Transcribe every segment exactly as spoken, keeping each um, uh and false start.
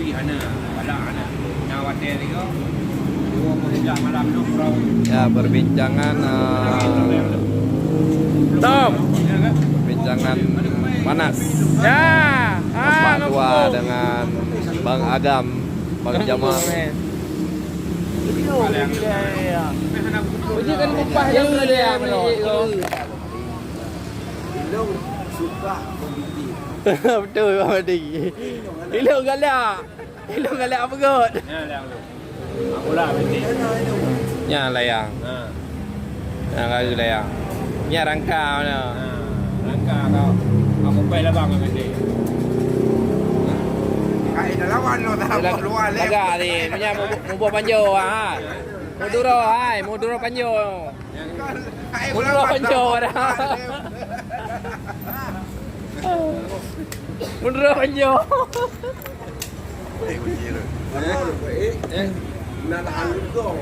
Hana, galak hana. Nah, watèe tiga, dua puluh tiga malam tu, bro. Ya, perbincangan, eh, Tom. Ya, kan? Perbincangan panas. Ya. Bapak Tua dengan Bang Agam, Bang Jamal. Uji kan kupas yang ada yang Ilong suka membidik. Betul, Bang Adi. Ilong galak. Ilong galak apa kot? Ya, layang tu. Aku lah bidik. Ya, layang. Ha. Ya, kayu layang. Ya, rangka mana? Ha, rangka kau. Aku pai labang bidik. Hai, dah lawan lo, dah Lag-, lawan, leh. Lagak ni. Punya mubuh, mubuh panjo, ha. Muduro, hai. Muduro panjo. Hai, muduro panjo, dah. Muduro panjo. Eh, uji tu. Eh? Eh? Nak tahan juga.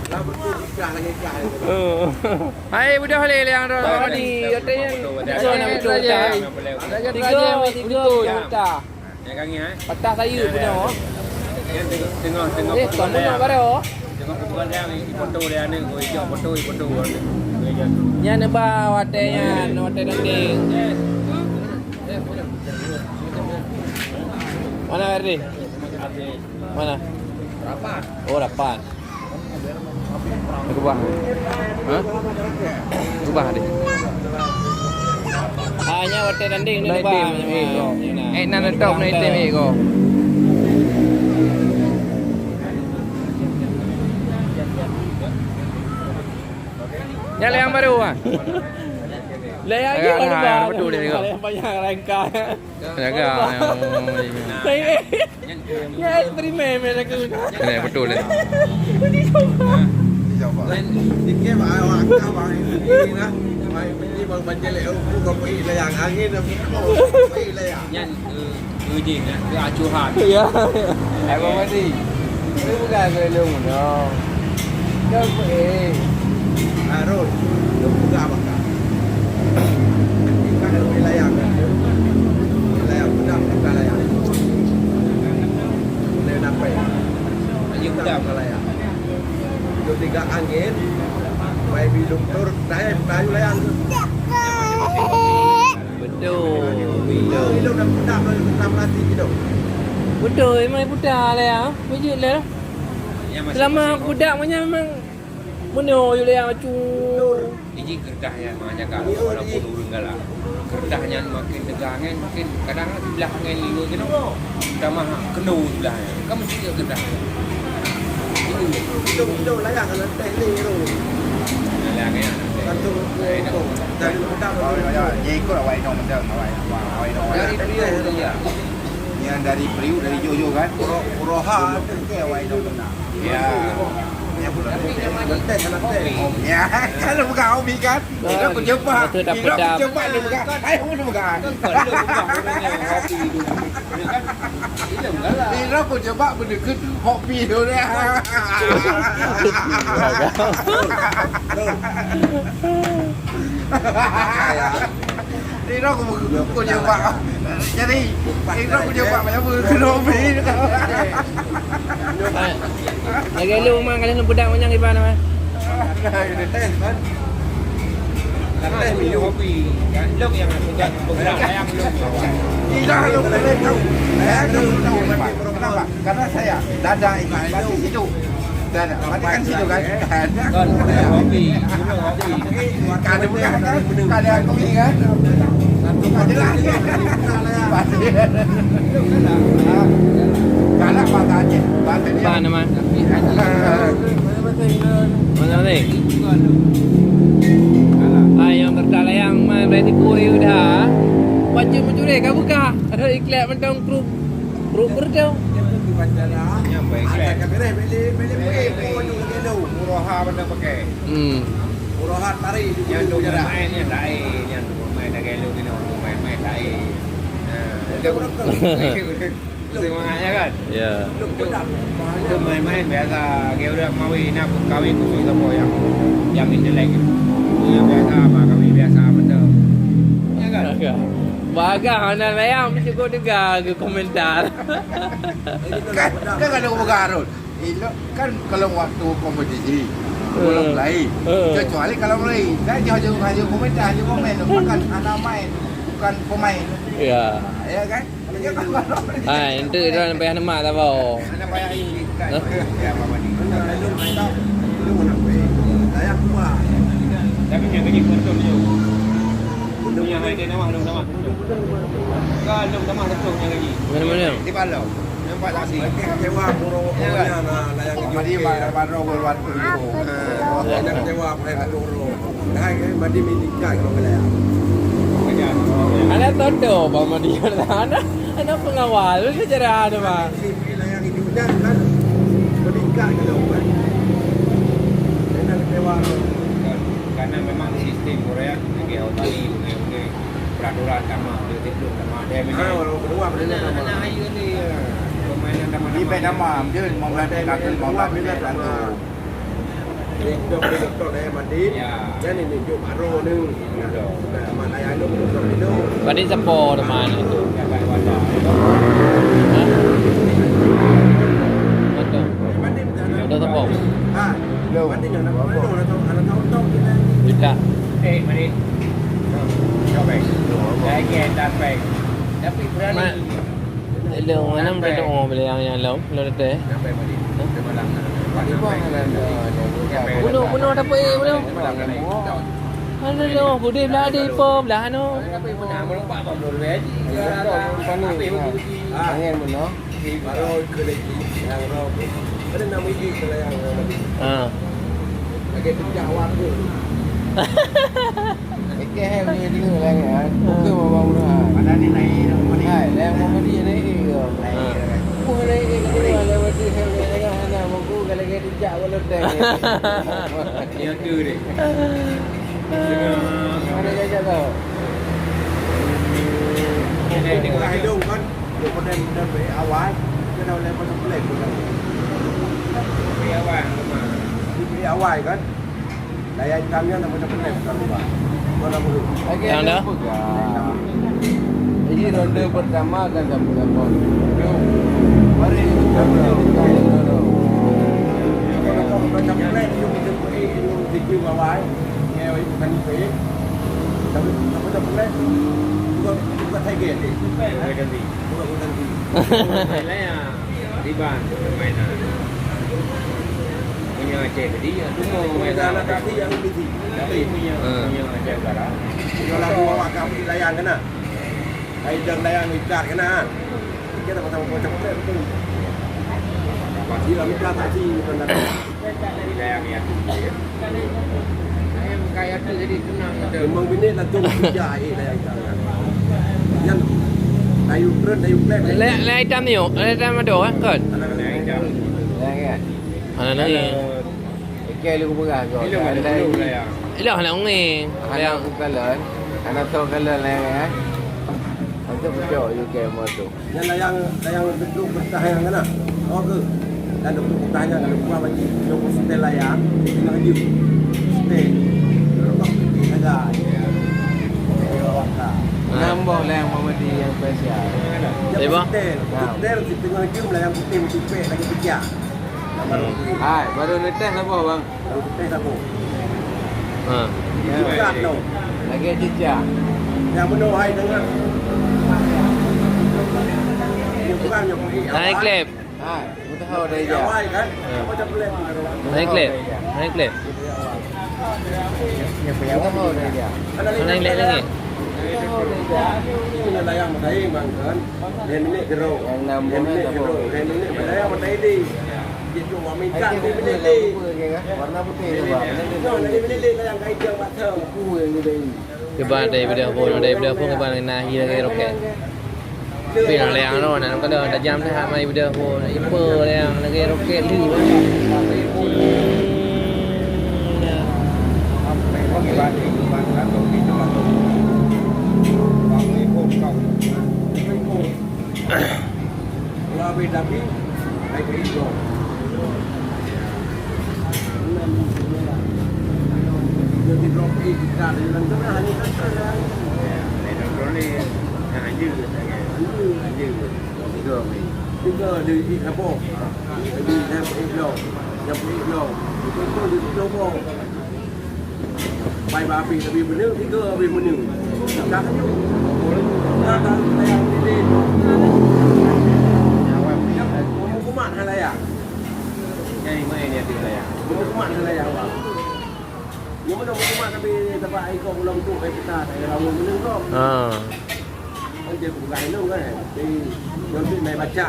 Lah, betul, ikhlas lagi, ikhlas lagi. Oh. Hai, udah leh, leh, yang dah. Tadi, katanya. Tiga, tiga, tiga, tiga. Yang kaki, eh? Patah saya punya, oh. Yang tengah, tengah, tengah. Eh, kamu nak baru? Tengah pukul dia, foto dia ni, oh, hijau foto, foto. Nyan ba watèe nyan, watèe tanding. Mana Ferdi? Mana? Rapat. Oh, rapat. Rubah. Ha? Rubah deh. Hanya watèe tanding ni rubah. Eh, nan top na item eh ko. Nyale yang baru ah. Lah, yang lagi baru. Betul dia. Yang panjang rangka. Jaga. Saya, ya, eksperimen, main aku. Ini betul ni. Ini coba. Lain sikit, bang, awak kau, bang, ini lah. Bang, ini, bang, baca lek, oh, bukan pergi layang angin, bukan pergi layang. Nyan, eh, eh, jin, eh, ke acuhan. Ya. Eh, Bang Madi. Ini bukan aku ilmu, no. Kau pergi. Harus. Kau buka bakar. Bukan wilayah kan? Wilayah pedang, bukan layang. Boleh dapat. Ayo, pedang, bukan layang. Itu tiga angin, baik bilung tur, naik, naik layang. Betul. Betul. Ilung dah pedang, dah pedang melatih gitu. Betul, memang buta layang. Wujud lah. Selama budak macam memang Meunoe yue lé acu. Iji keureudah nyan mangat jaga walaupun ureueng galak. Keureudah nyan makin teuga angén, makin kadang siblah angén lima kilo. Tamah keunoe siblah nyan. Kan meusti keureudah. Hidup-hidup layang dalam teh ni tu. Layang ya. Satu, dari petang. Dia ikut awak inong macam awak, awak inong. Dari Priok tu ya. Yang dari Priok, dari Jojo kan? Puro-, Puroha tu ke awak inong kena. Ya. Ya, kalau bukan hobi kan? Ira ku jebak. Ira ku jebak dia bukan. Hai, aku bukan. Ira ku jebak benda ke hobi tu dia. Ira ku, ku jebak. Jadi, ira ku jebak macam apa? Kena hobi. Lagi lu memang kalau nak pedang macam gimana, man? Nah, ini teh, kan? Nah, teh minum. Kopi. Kan, lok yang suka bergerak, yang lok. Tidak, lok, lok, lok. Eh, lok, lok, lok. Kenapa? Karena saya dada ini masih hidup. Dada, matikan situ, kan? Kan, hobi. Hobi. Ada bukan, kan? Ada aku ni, kan? Satu jelas. Galak bahasa Aceh. Bahasa dia. Apa nama? Mana ni? Ah, yang tertalayang mah berarti kuri udah. Wajib mencuri kau buka. Ada iklan macam grup, grup berdau. Yang baik iklan. Ada kamera beli, beli, beli, beli, beli. Muroha benda pakai. Hmm. Muroha tarik. Yang tu main yang lain, yang tu main dah gelo kena tu main-main lain. Nah. Semangatnya kan? Ya. Itu main-main biasa. Kayak udah mau ini aku kawin khusus apa yang, yang intelek. Yang biasa apa kawin biasa betul. Ya kan? Ya. Bagah hana layang, cukup teuga ke komentar. Kan, kan ada orang Harun. Elok kan kalau waktu kompetisi, belum lain. Kecuali kalau mulai, kan dia hanya, hanya komentar, hanya komen. Bukan hana main, bukan pemain. Ya. Ya kan? Hai, enteuk droe payah neumat saboh. Hah? Tapi nyang gaji kuantum nyoe. Nyang hai dia nama, nama. Ka lom tamah satu nyang gaji. Mana-mana? Di Palau. Nampak tak sih? Kecewa buruk. Ya kan? Mari, Pak, Pak Robo, Pak Robo. Ya. Kecewa, Pak Robo. Dah, eh, Madi meningkat kalau boleh. Ada toto, Bang Madi. Ada, ada pengawal sejarah ada, Bang. Si Layang itu kan, kan meningkat kalau kan. Kena kecewa. Karena memang sistem Korea lagi awal tadi, peraturan sama, dia tidur sama, dia main. Ah, walau kedua, permainan sama. Anak-anak ayu ni, ya. Permainan sama-sama. Di Vietnam, dia lima belas, lima belas, lima belas. Jadi, kita boleh doktor daya Madin. Ya. Dan ini jok baru ni. Betul. Nah, mak ayah lu doktor ni tu. Berarti siapa teman itu? Siapa yang ada? Hah? Betul. Madin, Doktor siapa? Ha. Madin yang nak, nak tahu, nak tahu, nak tahu kita. Juta. Eh, Madin. Siapa? Lagi tak baik. Tapi berani. Mak. Lôn, mana minta doa bila yang, yang lôn, lôn teteh. Bunuh, bunuh, ada apa, eh, bunuh? Mana lôn, gudeh belah di po, belah anu. Angin bunuh. Ha. Oke, hai, boleh dengar lah, kan? Bukan Bang Burhan. Mana ni naik, nama ni? Hai, yang Muhammad dia naik ke? Naik. Ha. Bukan naik ke, dia naik lewat tu, saya boleh dengar, hana, buku, kalau dia dijak, walau dah. Ya, tu dia. Mana dia jatuh? Dia tengok hidung, kan? Dia pernah, pernah beri awal, dia dah boleh masuk plan, bukan? Beri awal, memang. Dia beri awal, kan? Layar hitam nyan nak macam pedas bukan ubah. Kau nak urut. Lagi yang ada dah? Pegang. Ini ronde pertama kan sama-sama. Mari kita ronde pertama. Kalau kau macam pedas, you kita pergi, you review bawah, eh. Ya, you bukan itu, eh. Tapi, tapi macam pedas, bukan, bukan saya ganti. Bukan ganti. Bukan ganti. Layar. Riban permainan. Punya Aceh tadi, ya, semua main anak tadi yang lebih tinggi. Tapi punya, hmm, punya Aceh Utara. Kalau lagu awak kami layan kena. Hai, jangan layan ikat kena. Kita sama-sama bocah betul. Pasti lah minta taksi, bukan datang. Di layang ya. Memang bini langsung kerja, eh, layang itam. Yang layu keren, layu keren. Layang, layang itam ni, oh. Layang itam ada, eh, kan? Layang itam. Layang itam. Anak ni. Ikai lu berah kau. Ilah, anak ungi. Anak bukalan. Anak tau kalan layang, eh. Untuk pecah, you game tu. Nyan layang, layang duduk bertahan kena. Oh, ke? Dan duduk bertahan, kalau buah bagi, dia pun setel layang, dia kena haju. Setel. Lepas tu, dia jaga. Dia bawa ka. Nambah layang Muhammadi yang spesial. Dia setel. Nah. Setel, di tengah haju, layang putih, mencipek, lagi pecah. Nah, baru. Hmm. Hai, baru netes apa, bang? Baru netes apa? Ha. Bukan, no. Lagi cicak. Yang penuh, hai, dengar. Dia bukan, yang pergi. Naik klep. Ha, betul dah ya. Awai, kan? Ya. Apa tak boleh? Naik klep. Naik klep. Betul dah ya. Naik klep lagi. Ini layang mataing, bang, kan? Dia milik gerau. Yang enam bulan. Dia milik gerau. Dia milik layang mataing ni. Dia tu, wah, minta dia milik ni. Warna putih tu, bang. No, dia milik ni, layang kain dia, bang. Buku yang dia beli. Kiban daripada phon, daripada phon kiban nahi lagèe roket. Tapi nak layang tu, nak kena tajam dah, mai daripada phon. Ipa layang lagèe roket tu. Kalau habis Nabi, hai beri drop. Jadi drop, eh, kita ada jalan tengah, hanya kata dah. Ya, ada drop ni. Anjing, anjing, anjing. Tiga, tiga di, di Sabah. Di, di, di Pulau. Di Pulau. Itu di Pulau. Pai ba api tapi beuna, tiga habis beuna. Dah tu. Dah, dah, dah, dah. Hukuman hal layak. Jadi, mana ni hati layak? Hukuman hal layak, Bang. Nyoe meunan meutumat tapi teumpat ikôt ulang tu, eh, kita tak ada lawan menurut kau. Ha. Kan dia bukan inong kan. Jadi, nanti naik baca.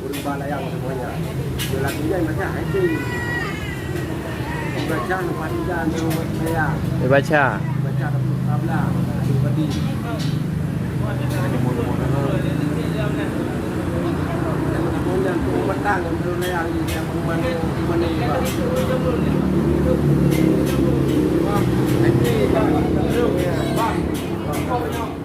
Urang balayang semuanya. Dia lagi naik baca, itu. Baca, lepas tiga, dia buat saya. Dia baca. Baca, tapi tak belah. Ada tadi. Ada mono-mono. Dan kemudian tu matang, yang balayang, yang mana, mana, Bang. Bang.